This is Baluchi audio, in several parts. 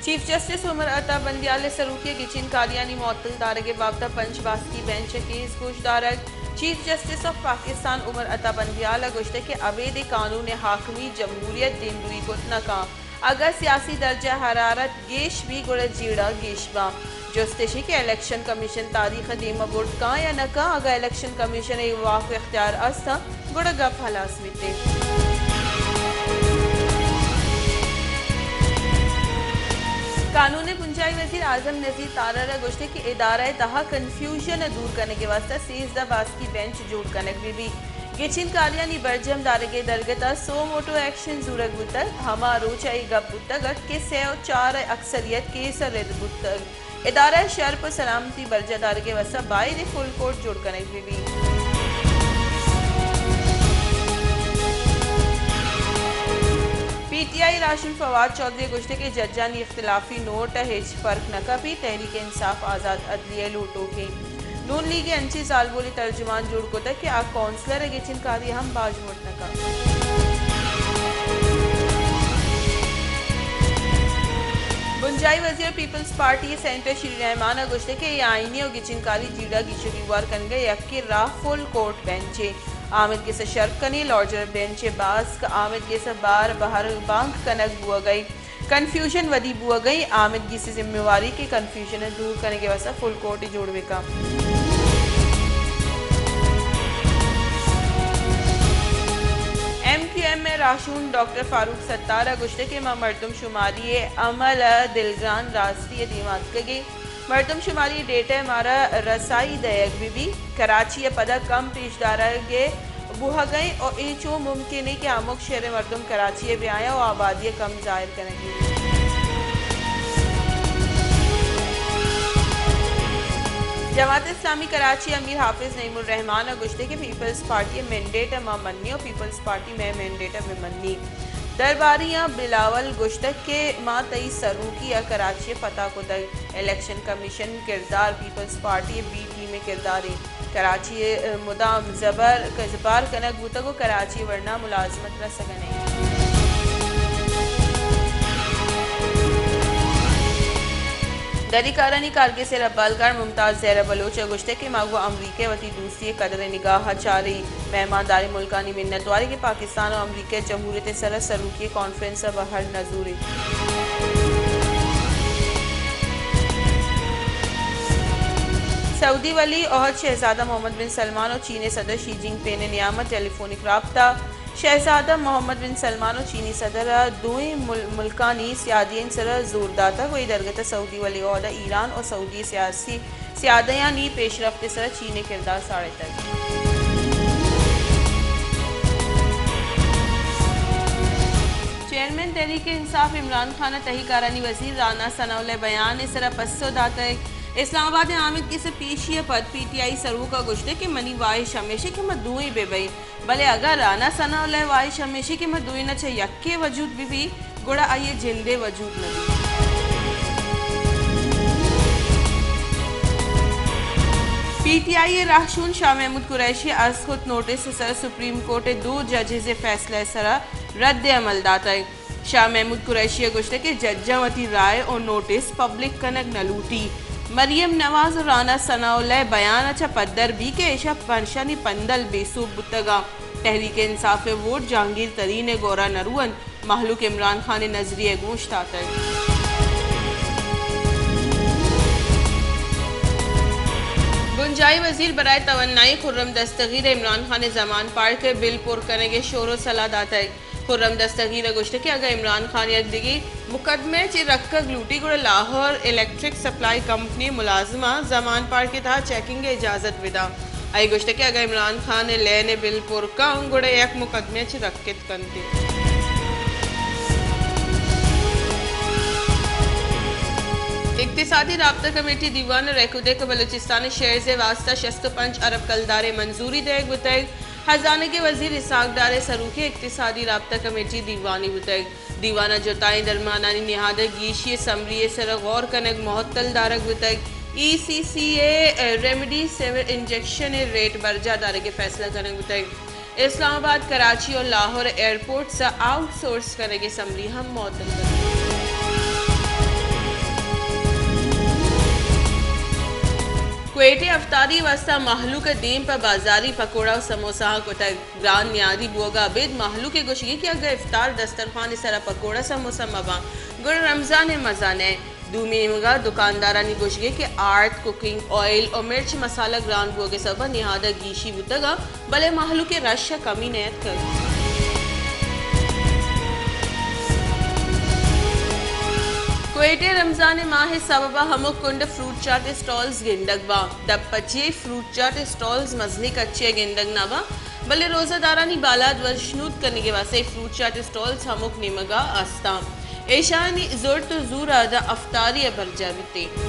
چیف جسٹس عمر عطا بندیال ءِ سروکی ءَ گچین کاریانی معطل دارگ ءِ بابت ءَ پنچ باسکی بینچ ءَ کیس گوش دارگ۔ چیف جسٹس آف پاکستان عمر عطا بندیال ءَ گوشتگ کہ ابید ءَ قانون ءِ حاکمی جمہوریت دیمروئی کت نہ کن۔ اگاں سیاسی درجہ حرارت گیش بی گڑا جیڑہ گیش باں۔ جست ایشی کہ الیکشن کمیشن تاریخ ءَ دیم ءَ برت کن یا نہ کن، اگاں الیکشن کمیشن ءَ اے واک ءُ اختیار است انت گڑا گپ ہلاس بیت۔ قانون ءِ بنجاہی وزیر اعظم نذیر تارڑ ءَ گوشتگ کہ ادارہ ءِ تہا کنفیوژن ءَ دور کنگ ءِ واستہ سیزدہ باسکی بینچ جوڑ کنگ بہ بیت۔ گچین کاریانی برجم دارگ ءِ درگت ءَ سو موٹو ایکشن زورگ بوتگ، ہما روچ ءَ اے گپ بوتگ اَت کہ سے ءُ چار ءِ اکثریت کیس ءَ رد بوتگ۔ ادارہ ءِ شرپ ءُ سلامتی برجاہ دارگ ءِ واستہ باید ایں فل کورٹ جوڑ کنگ بہ بیت۔ پی ٹی آئی ءِ راہشون فواد چوہدری ءَ گوشتگ کہ ججانی اختلافی نوٹ ءَ ہچ فرق نہ کپیت، تحریک انصاف آزاد عدلیہ ءِ لوٹوک ایں۔ نون لیگ ءَ انچیں زالبولے ترجمان جوڑ کتگ کہ آ کونسلر ءِ گچین کاری ءَ ہم باج مٹ نہ کنت۔ بنجاہی وزیر پیپلز پارٹی ءِ سینیٹر شیری رحمان ءَ گوشتگ کہ اے آئینی ءُ گچین کاری جیڑہ گیش ءُ گیوار کنگ ءِ یکیں راہ فل کورٹ بینچ ایں۔ آمید گس ءَ شرپ کنیں، لارجر بینچ ءِ باسک آمید گس ءَ بار بہر بانک کنگ بوگ ءَ ایں۔ کنفیوژن ودی بوگ ءَ ایں، آمید گس ءِ ذمہ واری کہ کنفیوژن ءَ دور کنگ ءِ واستہ فل کورٹ جوڑ بہ کن۔ ایم کیو ایم ءِ راہشون ڈاکٹر فاروق ستار ءَ گوشتگ کہ ما مردم شماری ءِ عمل ءَ دلگران راستی ءَ دیما اتکگ ایں۔ مردم شماری ڈیٹا ءَ مارا رسائی دئیگ بہ بیت۔ کراچی ءَ پدا کم پیش دارگ ءَ بوہگ ءَ ایں ءُ اے چو ممکن ایں کہ ہمک شہر ءِ مردم کراچی ءَ بیایاں ءُ آبادی ءَ کم ظاہر کنگ بہ بیت۔ جماعت اسلامی کراچی ءِ امیر حافظ نعیم الرحمان ءَ گوشتگ کہ پیپلز پارٹی ءِ مینڈیٹ ءَ ما منیں ءُ پیپلز پارٹی مئے مینڈیٹ ءَ بہ منی۔ درباریاں بلاول گوشتگ کہ ما تئی سروکی ءَ کراچی ءَ فتح کتگ۔ الیکشن کمیشن ءِ کردار پیپلز پارٹی ءِ بی ٹیم ءِ کردار ایں۔ کراچی ءَ مدام زبر، زبار کنگ بوتگ ءُ کراچی ءِ ورنا ملازمت رسگ ءَ نہ ایں۔ دری کارانی کارگس ءِ ربالکار ممتاز زہرا بلوچ ءَ گوشتگ کہ ما گوں امریکہ ءَ وتی دوستی ءِ قدر ءِ نگاہ ءَ چاریں۔ مہمانداریں ملکانی منت واریں کہ پاکستان ءُ امریکہ ءَ جمہوریت ءِ سر ءَ سروکی ءِ کانفرنس ءَ بہر نہ زوریں۔ سعودی ولی عہد شہزادہ محمد بن سلمان ءُ چین ءِ صدر شی جن پنگ ءِ نیام ءَ ٹیلی فونک رابطہ۔ شہزادہ محمد بن سلمان ءُ چینی صدر ءَ دوئیں مل-، ملکانی سیادیانی سر ءَ زور داتگ ءُ اے درگت ءَ سعودی ولی عہد ءَ ایران ءُ سعودی سیاسی سیادیانی پیشرفت ءِ سر ءَ چین ءِ کردار ساڑتگ۔ چیئرمین تحریک انصاف عمران خان ءَ تہی کارانی وزیر رانا ثناء اللہ ءِ بیان ءِ سر ءَ پسو داتگ۔ اسلام آباد ءَ آمید گس ءِ پیشی ءَ پد پی ٹی آئی سروک ءَ گوشتگ کہ منی واہش ہمیش ایں کہ ما دوئیں بہ بئیں، بلے اگاں رانا ثناء اللہ ءِ واہش ہمیش ایں کہ ما دوئیناں چہ یکے وجود بہ بی، گڑا آئی ءِ جندے وجود نہ بیت۔ پی ٹی آئی ءِ راہشون شاہ محمود قریشی ءَ ازکت نوٹس ءِ سر ءَ سپریم کورٹ ءِ دو ججز ءِ فیصلہ ءِ سر ءَ رد عمل داتگ۔ شاہ محمود قریشی ءَ گوشتگ کہ ججاں وتی رائے ءُ نوٹس پبلک کنگ نہ لوٹی۔ مریم نواز ءُ رانا ثناء اللہ ءِ بیان ءَ چہ پدر بی کہ ایشاں پنشانی پندل بے سوب بوتگ ءُ تحریک انصاف ءِ ووٹ جہانگیر ترین ءِ گورا نہ روئنت، مہلوک عمران خان ءِ نظریہ ءَ گوش داتگ۔ بنجاہی وزیر برائے توانائی خرم دستگیر ءَ عمران خان ءِ زمان پارک ءِ بل پر کنگ ءِ شور ءُ سلاہ داتگ۔ خرم دستگیر ءَ گوشتگ کہ اگاں عمران خان یک دگہ مقدمہ ءَ چہ رکگ لوٹی گڑا لاہور الیکٹرک سپلائی کمپنی ءِ ملازماں زمان پارک ءِ تہا چیکنگ ءِ اجازت بداں۔ آئی ءَ گوشتگ کہ اگاں عمران خان ءِ لین ءِ بل پر کنت گڑا یک مقدمہ ءَ چہ رکت کنت۔ اقتصادی رابطہ کمیٹی دیوان ءَ رکودیک ءَ بلوچستان ءِ شیئرز ءِ واستہ شست ءُ پنچ ارب کلدار ءِ منظوری دئیگ بوتگ۔ خزانگ ءِ وزیر اسحاق ڈار ءِ سروکی ءَ اقتصادی رابطہ کمیٹی ءِ دیوانے بوتگ۔ دیوان ءَ جتائیں درمانانی نہاد ءِ گیشی ءِ سمری ءِ سر ءَ غور کنگ مہتل دارگ بوتگ۔ ای سی سی ءِ ریمڈی سیور انجیکشن ءِ ریٹ برجاہ دارگ ءِ فیصلہ کنگ بوتگ۔ اسلام آباد، کراچی ءُ لاہور ءِ ایئرپورٹس ءِ آؤٹ سورس کنگ ءِ سمری ہم مہتل کنگ بوتگ۔ کوئٹہ ءَ افطاری ءِ واستہ مہلوک ءَ دیم پہ بازاری پکوڑا ءُ سموسہ آں کتگ۔ گران نیادی بوگ ءَ ابید مہلوک ءِ گوشگ اِنت کہ اگاں افطار دسترخوان ءِ سرا پکوڑا سموسہ مہ باں، گڑا رمضان ءِ مزہ نئے۔ دومی نیمگ ءَ دکاندارانی گوشگ اِنت کہ آرت، کوکنگ آئل ءُ مرچ مسالہ گران بوگ ءِ سبب ءَ نہاد ءَ گیشی بوتگ ءَ، بلے مہلوک ءِ رش ءَ کمی نیاتکگ۔ کوئٹہ ءَ رمضان ءِ ماہ ءِ سبب ءَ ہمک کنڈ ءَ فروٹ چاٹ ءِ سٹالز گندگ باں۔ دپ پچی ءَ فروٹ چاٹ ءِ سٹالز مزنیں کچے ءَ گندگ نہ باں، بلے روزہ دارانی بالاد وشنود کنگ ءِ واستہ اے فروٹ چاٹ ءِ سٹالز ہمک نیمگ ءَ است اَنت۔ ایشانی زرت ءُ زور ءَ داں افطاری ءَ برجاہ بیت۔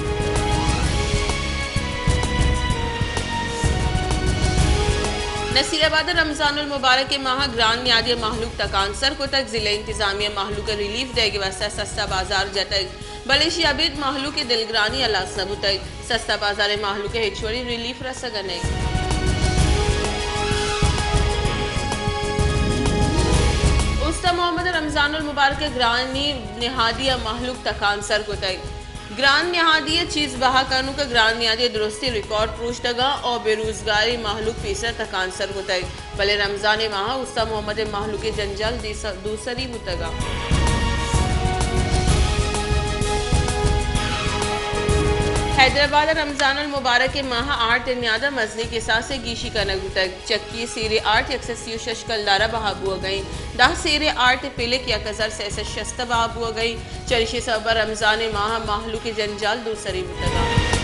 نصیر آباد ءَ رمضان المبارک ءِ ماہ ءَ گران نیادی ءَ مہلوک تکانسر کتگ۔ ضلع انتظامیہ ءَ مہلوک ءَ ریلیف دئیگ ءِ واستہ سستا بازار جتگ، بلے ایشی ءَ ابید مہلوک ءِ دلگرانی ہلاس نہ بوتگ۔ سستا بازار ءِ مہلوک ءَ ہچ وڑیں ریلیف رسگ ءَ نئیت۔ استاد محمد ءَ رمضان المبارک ءِ گرانی نہادی ءَ مہلوک تکانسر کتگ۔ گران نہادی ءِ چیز بہا کنوک ءَ گران نہادی ءِ درستیں ریکارڈ پروشتگ ءُ بے روزگاریں مہلوک پیسر تکانسر کتگ، بلے رمضان ءِ ماہ ءَ استاد محمد ءِ مہلوک ءِ جنجال دیس-، دوسری بوتگ ءَ۔ حیدرآباد ءَ رمضان المبارک ءِ ماہ ءَ آرت ءِ نیاد ءَ مزنیں کساس ءِ گیشی کنگ بوتگ۔ چکی ءِ سیر ءِ آرت یک سد سی ءُ شش کلدار ءَ بہا بوگ ءَ اِنت۔ دہ سیر ءِ آرت ءِ پلک یک ہزار سئے سد شست ءَ بہا بوگ ءَ اِنت۔ چریشی ءِ سبب ءَ رمضان ءِ ماہ ءَ مہلوک ءِ جنجال دوسری بوتگ ءَ۔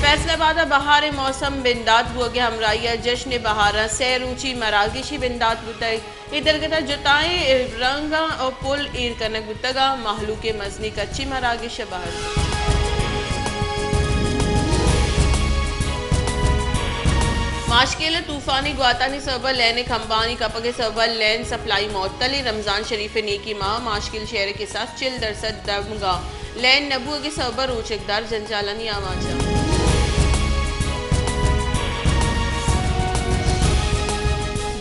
فیصل آباد ءَ بہار ءِ موسم بندات بوگ ءِ ہمراہی ءَ جشن بہار ءَ سئے روچی مراگشی بندات بوتگ۔ اے درگت ءَ جتائیں رنگاں ءُ پل ایر کنگ بوتگ ءَ مہلوک ءِ مزنیں کچی مراگش ءَ بہر کت۔ ماشکیل ءَ طوفانی گواتانی سبب ءَ لین ءِ کمبانی کپگ ءِ سبب ءَ لین سپلائی معطل اِنت۔ رمضان شریف ءِ نیکی ماہ ءَ ماشکیل شہر ءِ کساس چل درسد دمگ ءَ لین نہ بوگ ءِ سبب ءَ روچگدار جنجالانی آماچ اَنت۔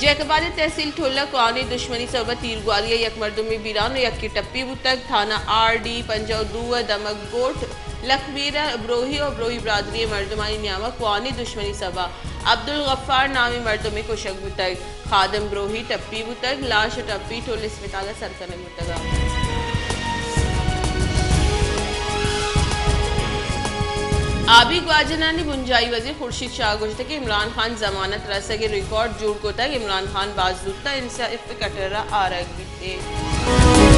جیکب آباد ءِ تحصیل ٹھل ءَ کوہنیں دشمنی سبب ءَ تیرگواری ءَ یک مردمے بیران ءُ یکے ٹپی بوتگ۔ تھانہ آر ڈی پنجاہ ءُ دو ءِ دمگ گوٹ لکھمیر ءَ بروہی ءُ بروہی برادری ءِ مردمانی نیام ءَ کوہنیں دشمنی سبب ءَ عبدالغفار نامیں مردمے کشگ بوتگ۔ خادم بروہی ٹپی بوتگ، لاش ءُ ٹپی ٹھل اسپتال ءَ سر کنگ بوتگ۔ آبی گواجنانی بنجاہی وزیر خورشید شاہ ءَ گوشتگ کہ عمران خان ضمانت رسگ ءِ ریکارڈ جوڑ کتگ، عمران خان باز زوت ءَ انصاف ءِ کٹہر ءَ آرگ بیت۔